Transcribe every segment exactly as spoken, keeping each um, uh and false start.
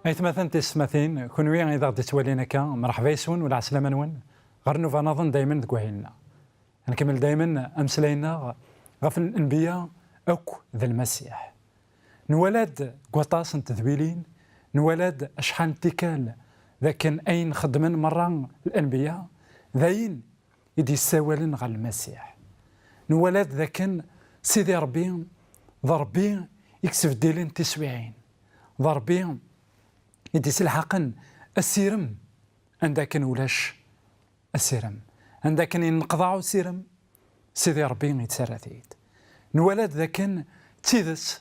Aytmaten tisetmatin, kunwi i d aɣ-d-ittwalin akka, mreḥba yes-wen u lɛeslama-nwen ɣer nnuba-nniḍen daymen deg wahil-nneɣ. Nkemmel daymen ameslay-nneɣ ɣef lenbiya akk d Lmasiḥ. Nwala-d deg waṭas n tedwilin, nwala-d acḥal n tikkal d akken ayen xeddmen merra lenbiya d ayen i d-yessawalen ɣer Lmasiḥ. Nwala-d d akken Sidi Ṛebbi d Ṛebbi i yesbeddilen tiswiɛin, d Ṛebbi i d-yesselḥaqen asirem anda akken ulac asirem, anda akken yenneqḍaɛ usirem, Sidi Ṛebbi yettarra-t-id. Nwala-d d akken d tidet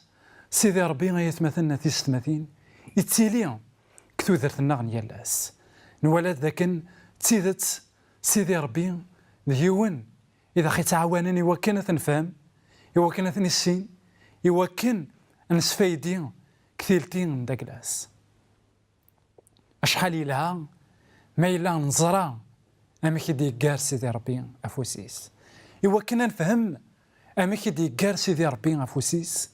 Sidi Ṛebbi, ay atmaten a tisetmatin, yettili deg tudert-nneɣ n yal ass. Nwala-d d akken d tidet Sidi Ṛebbi d yiwen i d aɣ-yettɛawanen i wakken ad t-nefhem, i wakken ad t-nissin, i wakken ad nesfaydi deg tilti n daglas. Acḥal yelha ma yella neẓra amek i d-yeggar Sidi Ṛebbi afus-is. I wakken ad nefhem amek i d-yeggar Sidi Ṛebbi afus-is,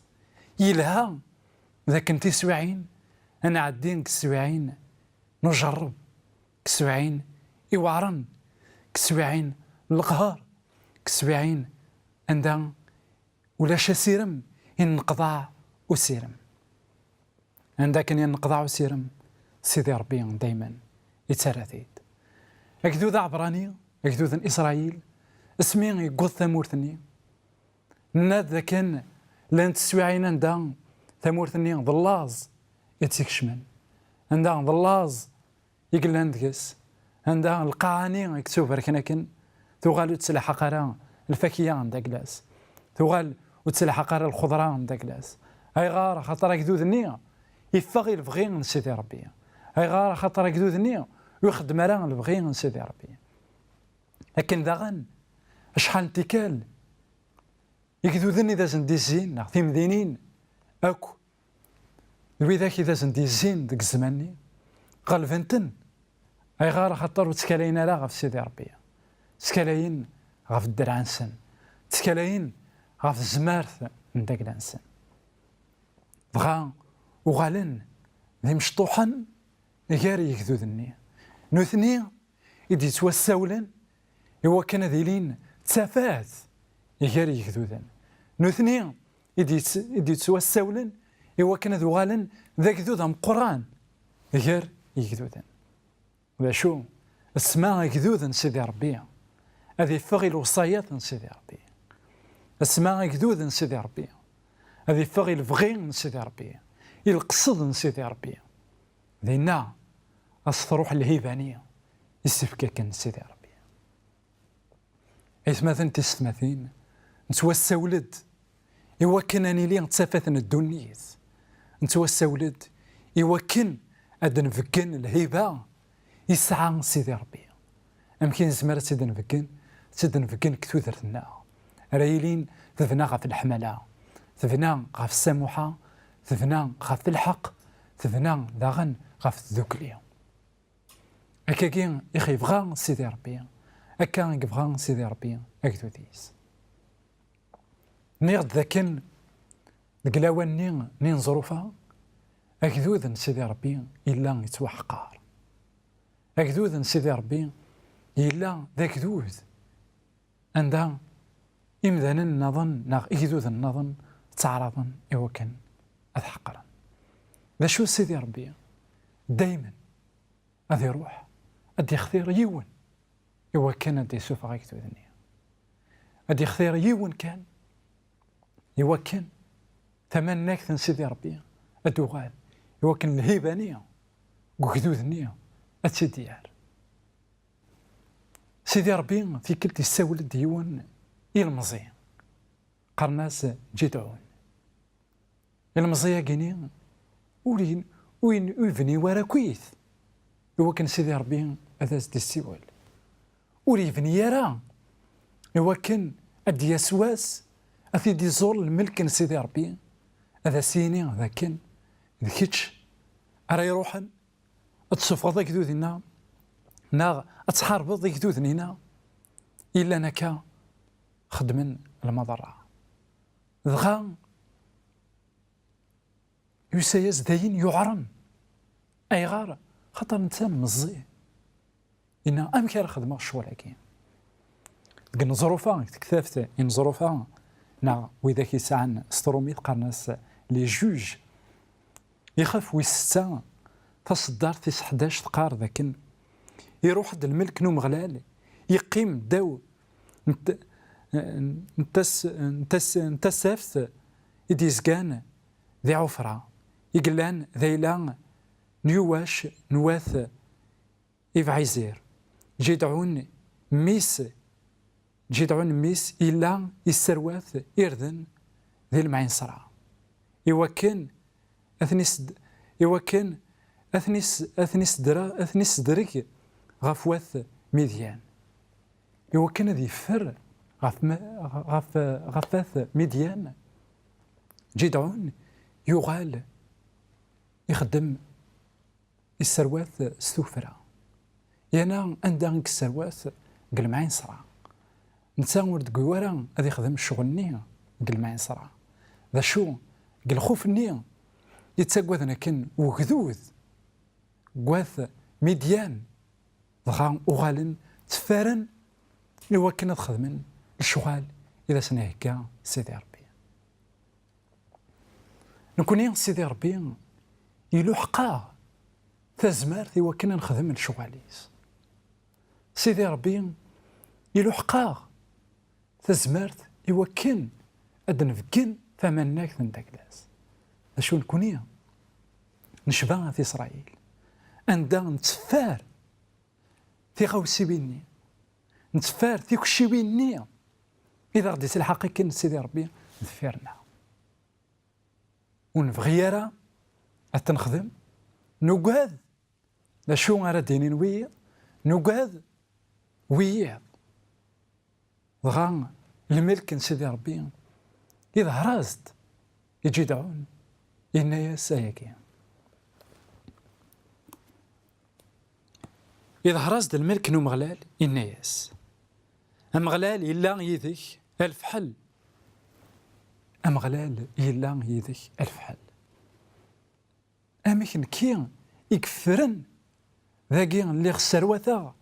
yelha d akken tiswiɛin ad nɛeddi deg teswiɛin n ujerreb, deg teswiɛin iweɛṛen, deg teswiɛin n leqher, deg teswiɛin anda ulac asirem, yenneqḍaɛ usirem. Anda akken yenneqḍaɛ usirem, Sidi Ṛebbi daymen yettarra-t-id. Agdud aɛebrani, agdud n Isṛayil, asmi yewweḍ tamurt-nni, nenna-d dakken llant teswiɛin anda tamurt-nni d llaẓ i tt-ikecmen, anda d llaẓ i yellan deg-s, anda lqaɛa-nni i yettubarken akken tuɣal ur tettelḥaq ara lfakya n daglas, tuɣal ur tettelḥaq ara lxeḍra n daglas. Ayɣer? Axaṭer agdud-nni yeffeɣ i lebɣi n Sidi Ṛebbi. Ayɣer? Axaṭer agdud-nni ur ixeddem ara lebɣi n Sidi Ṛebbi. Akken daɣen, acḥal n tikkal igduden i d asen-d-izzin, neɣ timdinin akk d widak i d asen-d-izzin deg zzman-nni, ɣelben-ten. Ayɣer? Axaṭer ur ttkalayen ara ɣef Sidi Ṛebbi. Ttkalayen ɣef ddreɛ-nsen. Ttkalayen ɣef tezmert n dagla-nsen. Dɣa uɣalen d imecṭuḥen gar yegduden-nni. Nutni i d-yettwassawlen i wakken ad ilin d tafat gar yegduden. Nutni i d-yett-, i d-yettwassawlen i wakken ad uɣalen d agdud ameqqran gar yegduden. D acu? Asma agdud n Sidi Ṛebbi ad iffeɣ i lewṣayat n Sidi Ṛebbi. Asma agdud n Sidi Ṛebbi ad iffeɣ i lebɣi n Sidi Ṛebbi, i leqsed n Sidi Ṛebbi. Dinna, as-truḥ lhiba-nni i s-ifka akken Sidi Ṛebbi. Aytmaten tisetmatin, nettwassawel-d i wakken ad nili d tafat n ddunit. Nettwassawel-d i wakken ad d-nbeggen lhiba yesɛa Sidi Ṛebbi. Amek i nezmer ad tt-id-nbeggen? Ad tt-id-nbeggen deg tudert-nneɣ. Ara yilin tebna ɣef leḥmala, tebna ɣef ssamuḥa, tebna ɣef lḥeqq, tebna daɣen ɣef tdukli. Akkagi i ɣ-yebɣa Sidi Ṛebbi, akka i yebɣa Sidi Ṛebbi agdud-is. Nniɣ-d dakken deg lawan-nni n ineẓrufa, agdud n Sidi Ṛebbi yella yettwaḥqar. Agdud n Sidi Ṛebbi yella d agdud anda imdanen nniḍen neɣ igduden nniḍen ttaɛraḍen i wakken ad ḥeqren. D acu Sidi Ṛebbi? Daymen ad iruḥ, ad d-ixtir yiwen i wakken ad d-isuffeɣ agdud-nni. Ad d-ixtir yiwen kan i wakken tamannagt n Sidi Ṛebbi ad d-tuɣal, i wakken lhiba-nni deg ugdud-nni ad tt-id-yerr. Sidi Ṛebbi tikkelt yessawel-d yiwen ilemẓi, qqaren-as Ǧidɛun. Ilemẓi-agi-nni ur yen-, ur yen-, ur yebni ara akkit i wakken Sidi Ṛebbi ad as-d-issiwel. Ur yebni ara i wakken ad d-yas wass ad t-id-iẓur lmelk n Sidi Ṛebbi, ad as-yini d akken d kečč ara iruḥen ad tessufɣeḍ agdud-inna, neɣ ad tḥarbeḍ igduden-inna, illan akka xeddmen lmaḍerra. Dɣa yusa-yas-d ayen yuɛren. Ayɣer? Xaṭer netta meẓẓi. Yenna, amek ara xedmeɣ ccɣel-agi? Deg ineẓrufa, deg tektabt ineẓrufa, neɣ widak yesɛan s trumit qqaren-as les juges, ixef wis setta, taṣeddart tis ḥdac teqqar dakken iruḥ-d lmelk n Umeɣlal, yeqqim ddaw n t-, n tas-, n tas-, n tasaft i d-yezgan di Ɛufra, i yellan d ayla n Yuwac n wat Ibɛizir. Ǧidɛun mmi-s, Ǧidɛun mmi-s yella yesserwat irden di Lemɛinsra, iwakken ad ten-ised-, iwakken ad ten-is-, ad ten-isedre-, ad ten-issedreg ɣef wat Midyan, iwakken ad yeffer ɣef ma-, ɣef, ɣef wat Midyan. Ǧidɛun yuɣal ixeddem, isserwat s tuffra. Yerna anda i yesserwat? Deg Lemɛinsra. Netta ur d-yewwi ara ad ixdem ccɣel-nni deg Lemɛinsra. D acu? Deg lxuf-nni yettaggaden akken ugdud n wat Midyan, dɣa uɣalen tteffaren i wakken ad xedmen lecɣal i d asen-ihegga Sidi Ṛebbi. Nekni, Sidi Ṛebbi iluḥeq-aɣ tazmert i wakken ad nexdem lecɣal-is. Sidi Ṛebbi iluḥeq-aɣ tazmert i wakken ad d-nbeggen tamannagt n dagla-s. D acu nekni? Necba At Isṛayil, anda netteffer tiɣawsiwin-nni, netteffer tikciwin-nni i d aɣ-d-iselḥaq akken Sidi Ṛebbi deffir-nneɣ. Ur nebɣi ara ad t-nexdem, nugad d acu ara d-inin wiyiḍ, nugad wiyiḍ. Dɣa lmelk n Sidi Ṛebbi iḍher-as-d i Ǧidɛun, yenna-yas ayagi. Iḍher-as-d lmelk n Umeɣlal, yenna-yas: Ameɣlal yella yid-k a lefḥel. Ameɣlal yella yid-k a lefḥel. Amek nekki i yeffren dagi lliɣ sserwateɣ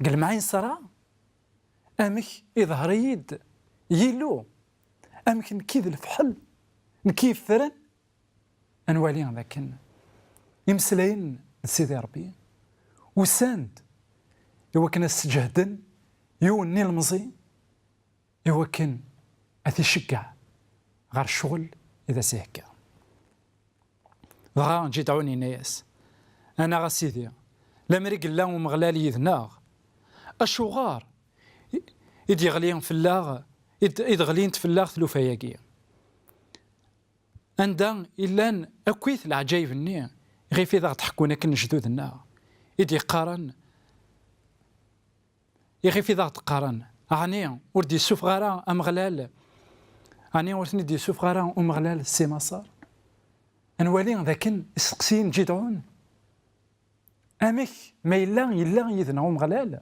deg Lemɛinsra? Amek iḍher-iyi-d Yillu? Amek nekki d lefḥel, nekki yeffren? Ad nwali dakken imeslayen n Sidi Ṛebbi usan-d i wakken ad sǧehden yiwen n ilemẓi, i wakken ad t-iceggeɛ ɣer ccɣel i d as-ihegga. Dɣa Ǧidɛun yenna-yas: Anaɣ a Sidi, lemmer i yella Umeɣlal yid-neɣ, acuɣer i, i d-yeɣli fell-aɣ, i d-, i d-ɣlint fell-aɣ tlufa-agi? Anda i llan akkit leɛǧayeb-nni ɣef i d aɣ-d-ḥekkun akken lejdud-nneɣ, i d-yeqqaren, ixef i d aɣ-d-qqaren, ɛni ur d-yessufeɣ ara Ameɣlal? Ɛni ur ten-id-yessufeɣ ara Umeɣlal si Maṣer? Ad nwali d akken isteqsiyen Ǧidɛun: Amek ma yella, yella yid-neɣ Umeɣlal,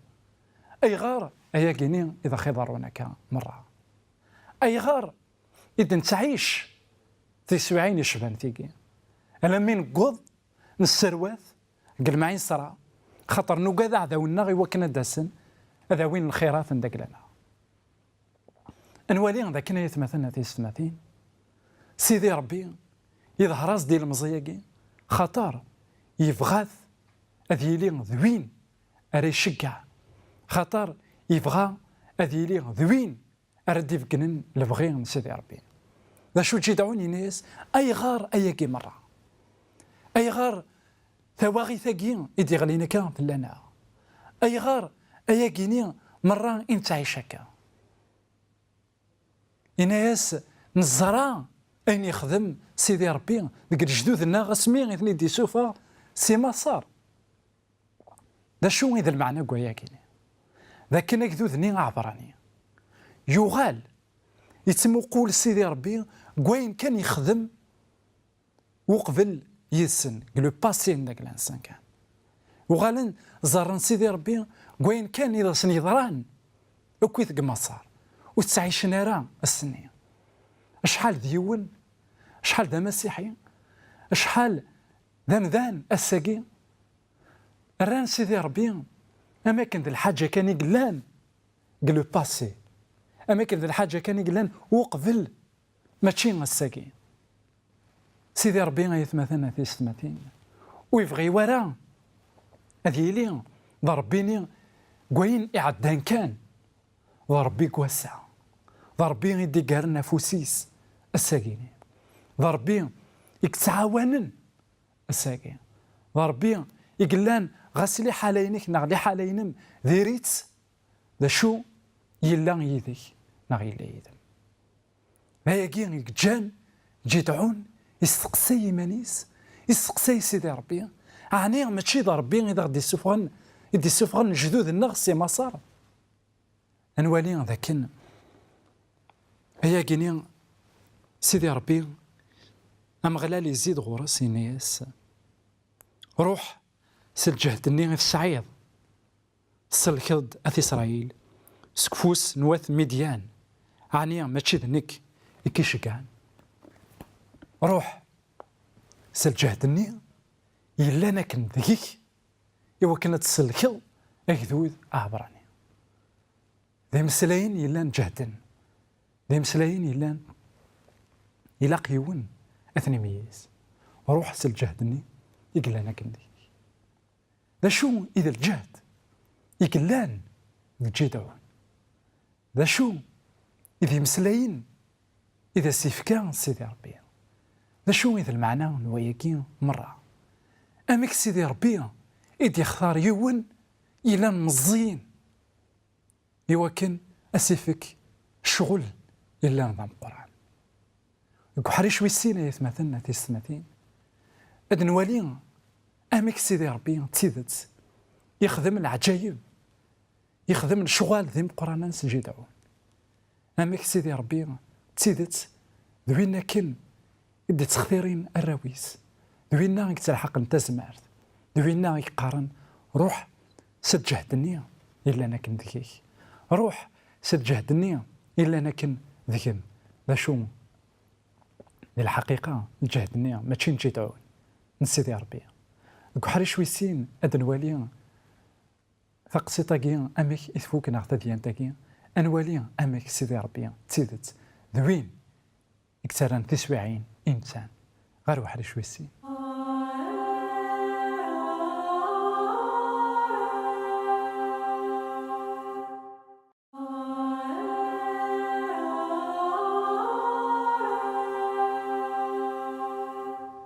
ayɣer ayagi-ni i d aɣ-iḍerrun akka merra? Ayɣer i d-nettɛic tiswiɛin yecban tigi, alammi newweḍ nesserwat deg Lemɛinsra, xaṭer nugad aɛdaw-nneɣ i wakken ad d-asen ad awin lxirat n dagla-nneɣ. Ad nwali d akken, ay atmaten, a tiyessetmatin, Sidi Ṛebbi iḍher-as-d i lemẓi-agi, xaṭer yebɣa-t ad yili d win ara iceggeɛ, xaṭer yebɣa ad yili d win ara d-ibeggnen lebɣi n Sidi Ṛebbi. D acu Ǧidɛun yenna-yas? Ayɣer ayagi merra? Ayɣer tawaɣit-agi i d-yeɣlin akka fell-aneɣ? Ayɣer ayagi-ni merra i nettɛic akka? Yenna-yas: Neẓra ayen yexdem Sidi Ṛebbi deg lejdud-nneɣ asmi i ten-id-issufeɣ si Maṣer. D acu i d lmeɛna n wayagi-nni? D akken agdud-nni aɛebṛani yuɣal yettmuqul Sidi Ṛebbi deg wayen kan yexdem uqbel yid-sen, deg le passé n dagla-nsen kan. Uɣalen ẓerren Sidi Ṛebbi deg wayen kan i d asen-yeḍran akkit deg Maṣer, ur ttɛicen ara ass-nni. Acḥal d yiwen, acḥal d amasiḥi, acḥal d amdan ass-agi, rran Sidi Ṛebbi am akken d lḥaǧa kan i yellan deg le passé, am akken d lḥaǧa kan i yellan uqbel, mačči ass-agi. Sidi Ṛebbi, ay atmaten, a tiyessetmatin, ur yebɣi wara ad yili d Ṛebbi-nni deg wayen iɛeddan kan, d Ṛebbi deg wass-a, d Ṛebbi i d-iggaren afus-is ass-agi-ni, d Ṛebbi i yettɛawanen ass-agi, d Ṛebbi i yellan ɣas liḥala-inek neɣ liḥala-inem diri-tt, d acu yella yid-k neɣ yella yid-m. D ayagi i yeǧǧan Ǧidɛun isteqsay iman-is, isteqsay Sidi Ṛebbi, ɛni mačči d Ṛebbi i d aɣ-d-issufɣen, i d-issufɣen lejdud-nneɣ si Maṣer? Ad nwali dakken ayagi-ni Sidi Ṛebbi, Ameɣlal izid ɣur-s, yenna-yas: "Ruḥ s lǧehd-nni i tesɛiḍ, tsellkeḍ-d at Isṛayil seg ufus n wat Midyan, ɛni mačči d nekk i k-iceggɛen? Ruḥ s lǧehd-nni yellan akken deg-k, i wakken ad tsellkeḍ agdud aɛebṛani." D imeslayen yellan ǧehden, d imeslayen yellan ilaq yiwen ad ten-imeyyez. Ruḥ s lǧehd-nni i yellan akken deg-k. D acu i d lǧehd i yellan deg Ǧidɛun? D acu i d imeslayen i d as-ifka Sidi Ṛebbi? D acu i d lmeɛna n wayagi merra? Amek Sidi Ṛebbi i d-ixtar yiwen yellan meẓẓiyen i wakken ad s-ifek ccɣel yellan d ameqqran? Deg uḥric wis sin, ay atmaten, a tiyessetmatin, ad nwali amek Sidi Ṛebbi d tidet yexdem leɛǧayeb, yexdem lecɣal d imeqqranen s Ǧidɛun. Amek Sidi Ṛebbi d tidet d win akken i d-ittextirin arraw-is, d winna i yettelḥaqen tazmert, d winna i yeqqaren: "Ruḥ s lǧehd-nni yellan akken deg-k, ruḥ s lǧehd-nni yellan akken deg-m." D acu? Di lḥaqiqa, lǧehd-nni mačči n Ǧidɛun, n Sidi Ṛebbi. Deg uḥric wis sin, ad nwali taqsiṭ-agi amek i tfuk neɣ tadyant-agi, ad nwali amek Sidi Ṛebbi d tidet d win i yettarran tiswiɛin i nettan. Ɣer uḥric wis sin.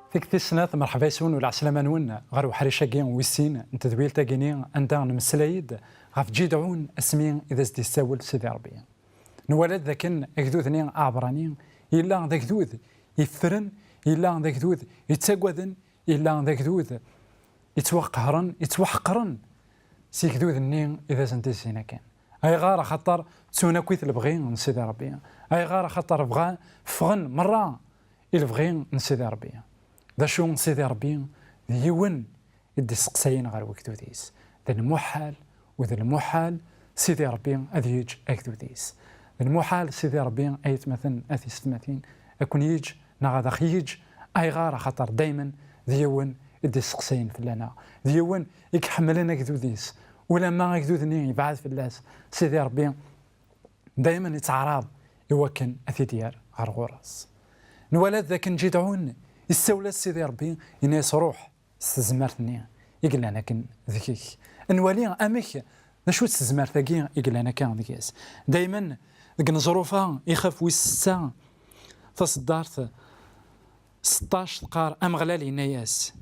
Tikkelt tis snat, merḥba yes-wen u lɛeslama-nwen ɣer uḥric-agi wis sin n tedwilt-agi-ni, anda nemmeslay-d ɣef Ǧidɛun asmi i d as-d-yessawel Sidi Ṛebbi. Nwala-d dakken agdud-nni aɛebṛani yella d agdud iffren, yella d agdud yettaggaden, yella d agdud yettwaqehren, yettwaḥeqren s igdud-nni i d asen-d-izzin akken. Ayɣer? Axaṭer ttun akkit lebɣi n Sidi Ṛebbi. Ayɣer? Axaṭer bɣan, ffɣen merra i lebɣi n Sidi Ṛebbi. D acu Sidi Ṛebbi? D yiwen i d-isteqsayen ɣer wegdud-is. D lmuḥal, u d lmuḥal Sidi Ṛebbi ad yeǧǧ agdud-is. D lmuḥal Sidi Ṛebbi, ay atmaten, a tiyessetmatin, ad ken-yeǧǧ neɣ ad aɣ-yeǧǧ. Ayɣer? Axaṭer daymen d yiwen i d-isteqsayen fell-aneɣ. D yiwen i iḥemmlen agdud-is. Ulamma agdud-nni yebɛed fell-as, Sidi Ṛebbi daymen ittɛaraḍ i wakken ad t-id-yerr ɣer ɣur-s. Nwala-d dakken Ǧidɛun issawel-as Sidi Ṛebbi, yenna-yas: "Ruḥ s tezmert-nni i yellan akken deg-k." Ad nwali amek, d acu-tt tezmert-agi i yellan akka deg-s. Daymen deg Neẓrufa, ixef wis setta, taṣeddart seṭṭac, teqqar: Ameɣlal yenna-yas,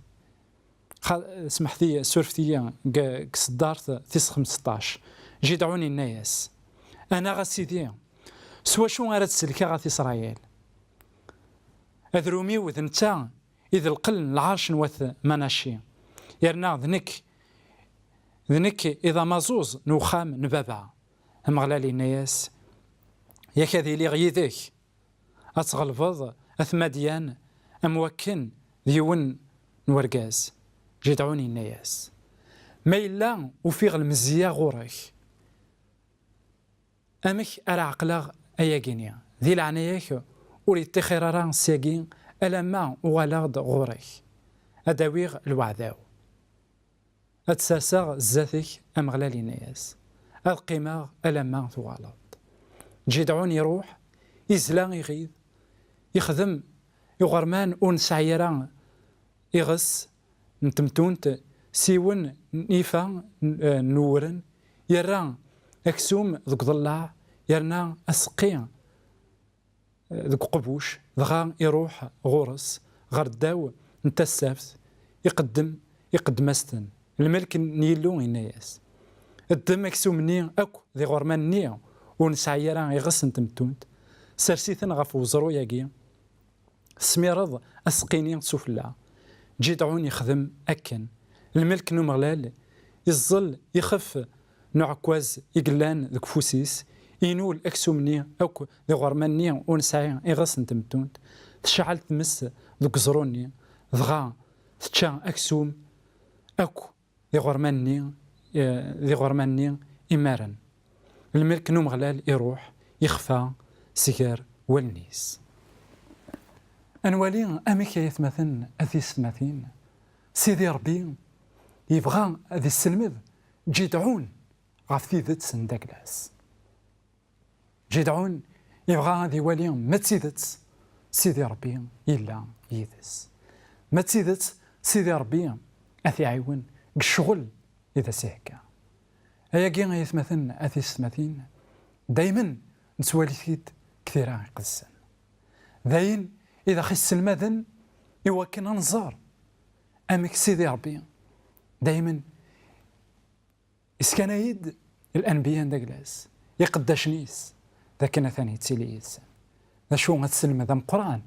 xa-, smeḥt-iyi, surfet-iyi, deg, deg tṣeddart tis xemseṭṭac, Ǧidɛun yenna-yas: "Anaɣ a Sidi, s wacu ara d-sellkeɣ at Isṛayil? Adrum-iw d netta i d lqell n lɛerc n wat Manaci, yerna d nekk, d nekk i d amaẓuẓ n uxxam n baba." Ameɣlal yenna-yas: "Yak ad iliɣ yid-k, ad tɣelbeḍ at Madyan am wakken d yiwen n wergaz." Ǧidɛun yenna-yas: "Ma yella ufiɣ lemzeyya ɣur-k, amek ara ɛeqleɣ ayagi-ni? Di leɛnaya-k, ur yeṭṭixir ara syagi alamma uɣaleɣ-d ɣur-k." ad d-awiɣ lweɛda-w. Ad tt-serseɣ zdat-k, Ameɣlal, yenna-yas, ad qqimeɣ alamma tuɣaleḍ-d. Ǧidɛun iruḥ, izla iɣid, yexdem iɣerman ur nesɛi ara iɣes n temtunt s yiwen n yifa n, eh, n uwren, yerra aksum deg uḍellaɛ, yerna aseqqi deg uqbuc, dɣa iruḥ ɣur-s ɣer ddaw n tasaft, iqeddem, iqeddem-as-ten. Lmelk n Yillu yenna-yas, ddem aksum-nni akk d iɣerman-nni ur nesɛi ara iɣes n temtunt, sers-iten ɣef weẓru-agi, tesmireḍ aseqqi-nni sufella. Ǧidɛun ixdem akken. Lmelk n Umeɣlal iẓẓel ixef n uɛekkaz i yellan deg ufus-is, inul aksum-nni akk d iɣerman-nni ur nesɛi iɣes n temtunt, tecɛel tmes deg uẓru-nni, dɣa tečča aksum akk d iɣerman-nni, eh, d iɣerman-nni imaren. Lmelk n Umeɣlal iruḥ, ixfa sger wallen-is. Ad nwali amek, ay atmaten, a tisetmatin, Sidi Ṛebbi yebɣa ad isselmed Ǧidɛun ɣef tidet n dagla-s. Ǧidɛun yebɣa ad iwali ma d tidet Sidi Ṛebbi yella yid-s. Ma d tidet Sidi Ṛebbi ad t-iɛiwen deg ccɣel i d as-ihegga. Ayagi, ay atmaten, a tisetmatin, daymen nettwali-t-id deg Tira Iqedsen. D ayen i d aɣ-isselmaden i wakken ad nẓer amek Sidi Ṛebbi daymen iskanay-d lanbiya n dagla-s, iqeddacen-is, d akken atan yettili yid-sen. D acu ad t-selmed ameqqran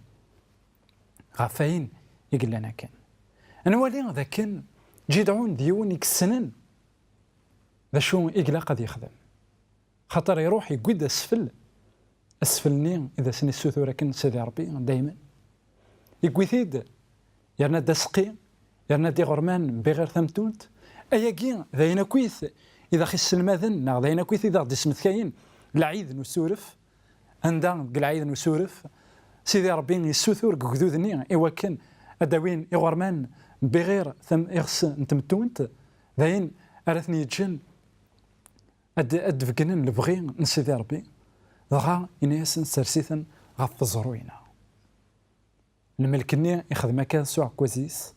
ɣef wayen i yellan akken? Ad nwali d akken Ǧidɛun d yiwen i yessnen d acu i ilaq ad yexdem. Xaṭer iruḥ yewwi-d asfel, asfel-nni i d asen-issutur akken Sidi Ṛebbi daymen. Yewwi-t-id, yerna-d aseqqi, yerna-d iɣerman n Biɣir Tamtunt. Ayagi d ayen akkit i d aɣ-isselmaden, neɣ d ayen akkit i d aɣ-d-ismetkayen lɛid n usuref, anda deg lɛid n usuref Sidi Ṛebbi yessutur deg ugdud-nni i wakken ad d-awin iɣerman n Biɣir tam-, iɣes n temtunt, d ayen ara ten-yeǧǧen ad, ad d-beggnen lebɣi n Sidi Ṛebbi, dɣa ini-asen sers-iten ɣef teẓruyna. Lmelk-nni ixdem akka s uɛekkaz-is,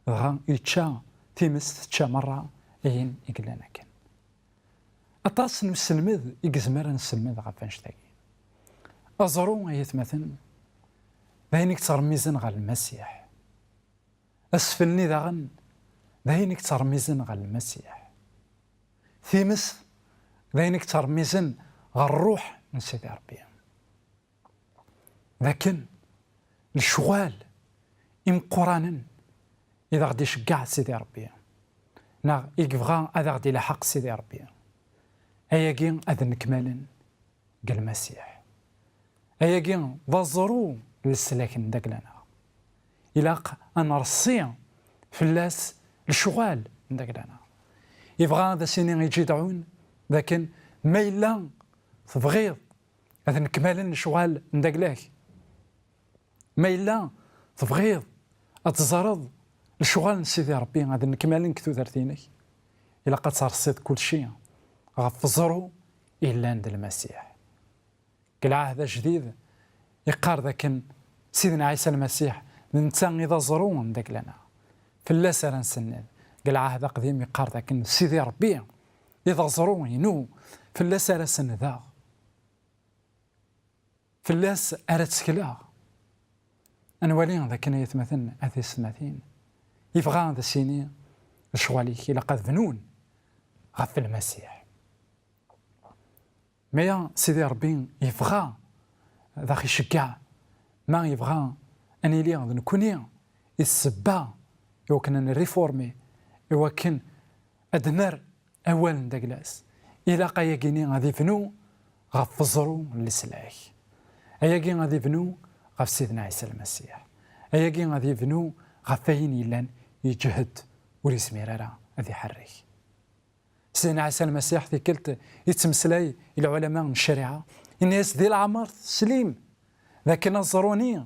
dɣa yečča times, tečča merra ayen i yellan akken. Aṭas n uselmed i yezmer ad nesselmed ɣef wanect-agi. Aẓru, ay atmaten, d ayen i yettṛemmizen ɣer Lmasiḥ. Asfel-nni daɣen d ayen i yettṛemmizen ɣer Lmasiḥ. Times d ayen i yettṛemmizen ɣer Ṛṛuḥ n Sidi Ṛebbi. D akken lecɣal imeqqranen i d aɣ-d-iceggeɛ Sidi Ṛebbi, neɣ i yebɣa ad aɣ-d-ilaḥeq Sidi Ṛebbi, ayagi ad nnekmalen deg Lmasiḥ. Ayagi d aẓru n leslak n dagla-nneɣ. Ilaq ad nreṣṣi fell-as lecɣal n dagla-nneɣ. Yebɣa ad as-yini i Ǧidɛun d akken ma yella tebɣiḍ ad nnekmalen lecɣal n dagla-k, ma yella tebɣiḍ ad teẓreḍ lecɣal n Sidi Ṛebbi ad nnekmalen deg tudert-inek, ilaq ad terṣiḍ kulci ɣef uẓru yellan d Lmasiḥ. Deg Lɛahd Ajdid, iqqar d akken Sidna Ɛisa Lmasiḥ d netta i d aẓru n dagla-nneɣ. Fell-as ara nsenned. Deg Lɛahd Aqdim, iqqar d akken Sidi Ṛebbi i d aẓru-inu, fell-as ara senndeɣ. Fell-as ara ttekleɣ. Ad nwali d akken, ay atmaten, a tisetmatin, yebɣa ad as-yini lecɣal-ik ilaq ad bnun ɣef Lmasiḥ. Ma ya Sidi Ṛebbi yebɣa ad aɣ-iceggeɛ, ma yebɣa ad nili d nekkni i d ssebba i wakken ad nriformi, i wakken ad d-nerr awal n dagla-s, ilaq ayagi-nni ad ibnu ɣef uẓru n leslak. Ayagi ad ibnu ɣef Sidna Ɛisa Lmasiḥ. Ayagi ad ibnu ɣef wayen yellan yeǧhed, ur yezmir ara ad iḥerrek. Sidna Ɛisa Lmasiḥ tikkelt yettmeslay i lɛulama n ccariɛa, yenna-yas di leɛmer teslim d akken aẓru-nni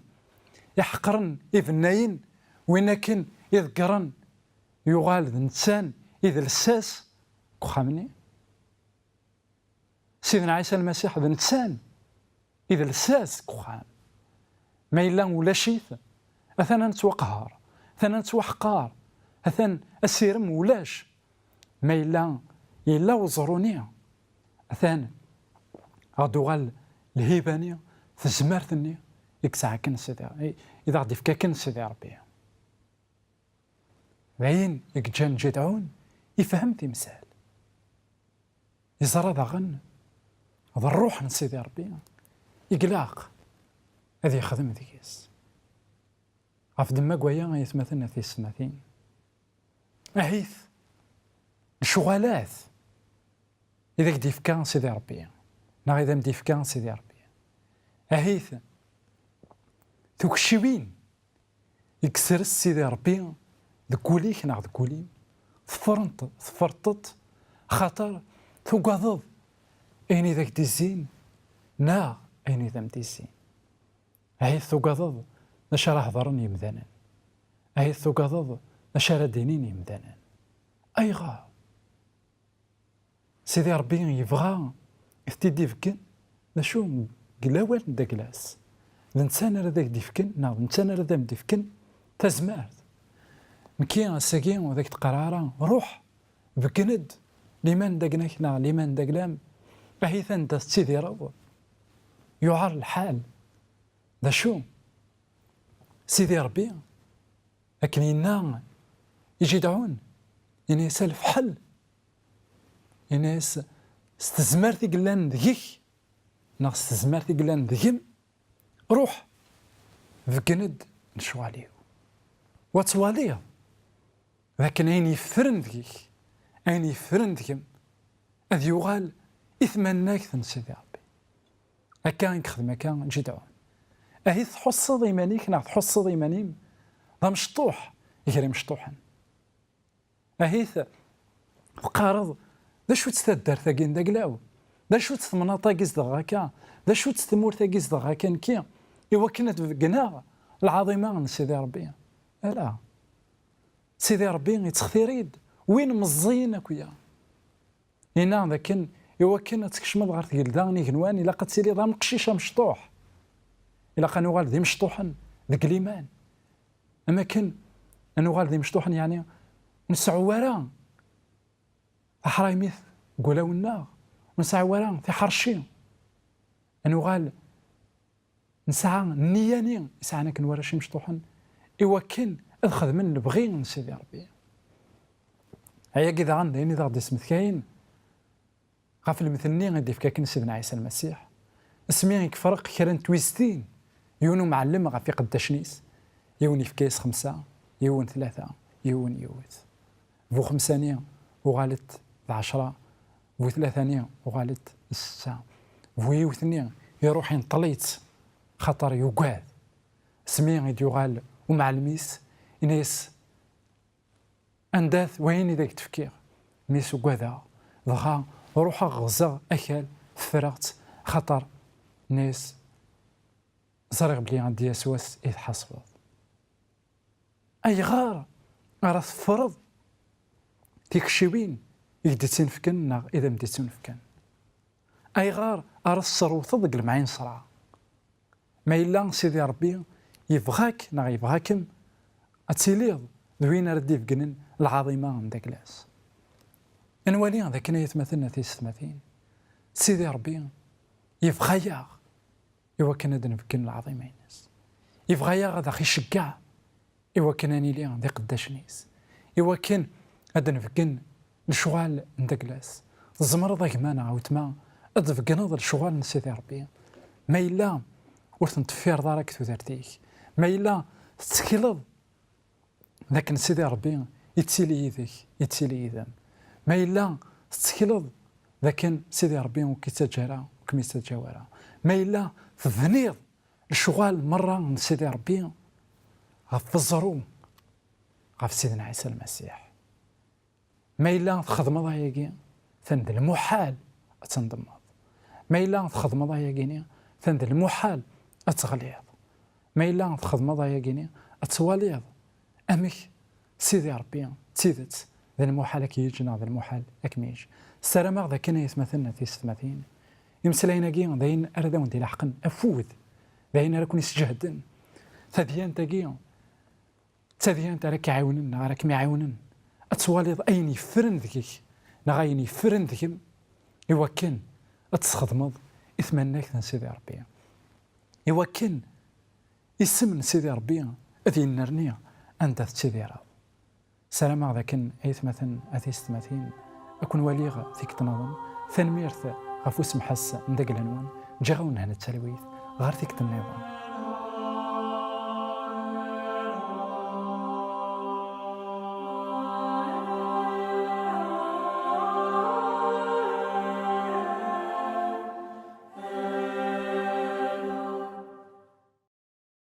iḥeqren ibennayen, win akken iḍeggren, yuɣal d nettan i d lsas deg uxxam-nni. Sidna Ɛisa Lmasiḥ d nettan i d lsas deg uxxam. Ma yella ulac-it, atan ad nettwaqher, atan ad nettwaḥqer, atan asirem ulac. Ma yella, yella uẓru-nni, atan ad d-tuɣal lhiba-nni, tezmert-nni i yesɛa kan Sidi, i, i d aɣ-d-ifka kan Sidi Ṛebbi. D ayen i yeǧǧan Ǧidɛun ifhem timsal. Yeẓra daɣen d ṛṛuḥ n Sidi Ṛebbi i ilaq ad yexdem deg-s. Ɣef ddemma n waya, ay atmaten, a tiyessetmatin, ahit lecɣalat i d ak-d-yefka Sidi Ṛebbi, neɣ i d am-d-yefka Sidi Ṛebbi, ahit tukciwin i yesres Sidi Ṛebbi deg wul-ik neɣ deg wul-im, teffreḍ-, teffreḍ-t, axaṭer tugadeḍ ayen i d ak-d-izzin neɣ ayen i d am-d-izzin. Ahit tugadeḍ d acu ara hedren yemdanen. Ahit tugadeḍ d acu ara d-inin yemdanen. Ayɣer? Sidi Ṛebbi yebɣa i t-id-ibeggen d acu deg lawal n daglas. D netta ara d ak-d-ifken, neɣ d netta ara d am-d-ifken tazmert. Nekki ass-agi ur d ak-d-qqareɣ ara, ruḥ, beggen-d liman n dagnak neɣ liman n daglam, ahit anda tettidireḍ, yuɛer lḥal. D acu? Sidi Ṛebbi, akken yenna i Ǧidɛun, yenna-yas: "A lefḥel," yenna-yas, "s tezmert i yellan deg-k, neɣ s tezmert i yellan deg-m, ruḥ, beggen-d lecɣal-iw." Wa twaliḍ d akken ayen yeffren deg-k, ayen yeffren deg-m, ad yuɣal i tmannagt n Sidi Ṛebbi. Akka i yexdem akka Ǧidɛun. Ahit tḥusseḍ iman-ik neɣ tḥusseḍ iman-im d amecṭuḥ gar imecṭuḥen. Ahit teqqareḍ: "D acu-tt taddart-agi n daglaw? D acu-tt temnaḍt-agi zedɣeɣ akka? D acu-tt tmurt-agi zedɣeɣ akka nekki? I wakken ad beggneɣ lɛaḍima n Sidi Ṛebbi?" Ala. Sidi Ṛebbi yettextir-id win meẓẓiyen akk-ya. Yenna dakken i wakken ad tkecmeḍ ɣer tgelda n igenwan, ilaq ad tiliḍ am uqcic amecṭuḥ. Ilaq ad nuɣal d imecṭuḥen deg liman. Am akken ad nuɣal d imecṭuḥen, yeɛni ur nseɛɛu ara taḥraymit deg wulawen-nneɣ, ur nseɛɛu ara tiḥerci. Ad nuɣal nesɛa nniya-nni i sɛan akken warrac imecṭuḥen, i wakken ad xedmen lebɣi n Sidi Ṛebbi. Ayagi daɣen d ayen i d aɣ-d-ismetkayen ɣef lmetl-nni i d-ifka akken Sidna Ɛisa Lmasiḥ, asmi i yefreq kra n twiztin, yiwen umɛellem ɣef iqeddacen-is, yiwen yefka-yas xemsa, yiwen tlata, yiwen yiwet. Bu xemsa-nni uɣalet d ɛecṛa, bu tlata-nni uɣalet d setta, bu yiwet-nni iṛuḥ inṭel-itt, xaṭer yugad. Asmi i d-yuɣal umɛellem-is, yenna-yas: "Anda-t wayen i d ak-d-fkiɣ?" Mmi-s: "Ugadeɣ, dɣa ruḥeɣ ɣzeɣ akal, ffreɣ-tt, xaṭer," yenna-yas, "ẓriɣ belli ad d-yas wass i tḥasbeḍ." Ayɣer ara teffreḍ tikciwin i k-d-ittinefken neɣ i d am-d-ittunefken? Ayɣer ara tesserwteḍ deg lemɛinsra? Ma yella Sidi Ṛebbi yebɣa-k neɣ yebɣa-kem ad tiliḍ d win ara d-ibeggnen lɛaḍima n daglas. Ad nwali d akken, ay atmaten, a tiyessetmatin, Sidi Ṛebbi yebɣa-yaɣ i wakken ad nbeggen lɛaḍima-ines. Yebɣa-yaɣ ad aɣ-iceggeɛ i wakken ad nili d iqeddacen-is, i wakken ad d-nbeggen lecɣal n daglas. Tzemreḍ, a gma neɣ a weltma, ad tbeggneḍ lecɣal n Sidi Ṛebbi, ma yella ur ten-teffireḍ ara deg tudert-ik, ma yella tettekleḍ d akken Sidi Ṛebbi yettili yid-k, yettili yid-m, ma yella tettekleḍ d akken Sidi Ṛebbi ur k-yettaǧǧa ara, ur kem-yettaǧǧa ara, ma yella tebniḍ lecɣal merra n Sidi Ṛebbi ɣef weẓru, ɣef Sidna Ɛisa Lmasiḥ. Ma yella txedmeḍ ayagi, atan d lmuḥal ad tendemmeḍ. Ma yella txedmeḍ ayagi-ni, atan d lmuḥal ad teɣliḍ. Ma yella txedmeḍ ayagi-ni, ad twaliḍ amek Sidi Ṛebbi d tidet, d lmuḥal ad k-yeǧǧ neɣ d lmuḥal ad kem-yeǧǧ. Ssarameɣ d akken, ay atmaten, a tisetmatin, imeslayen-agi d ayen ara d awen-d-ilaḥqen afud, d ayen ara ken-isǧehden. Tadyant-agi d tadyant ara k-iɛiwnen neɣ ara kem-iɛiwnen ad twaliḍ ayen yeffren deg-k neɣ ayen yeffren deg-m, iwakken ad tesxedmeḍ i tmannagt n Sidi Ṛebbi, iwakken isem n Sidi Ṛebbi ad yennerni anda tettidireḍ. Ssarameɣ d akken, ay atmaten, a tisetmatin, ad ken-waliɣ tikkelt nniḍen. Tanemmirt ɣef usemḥas n dagla-nwen. Ǧǧiɣ-awen lehna d talwit. Ɣer tikkelt nniḍen.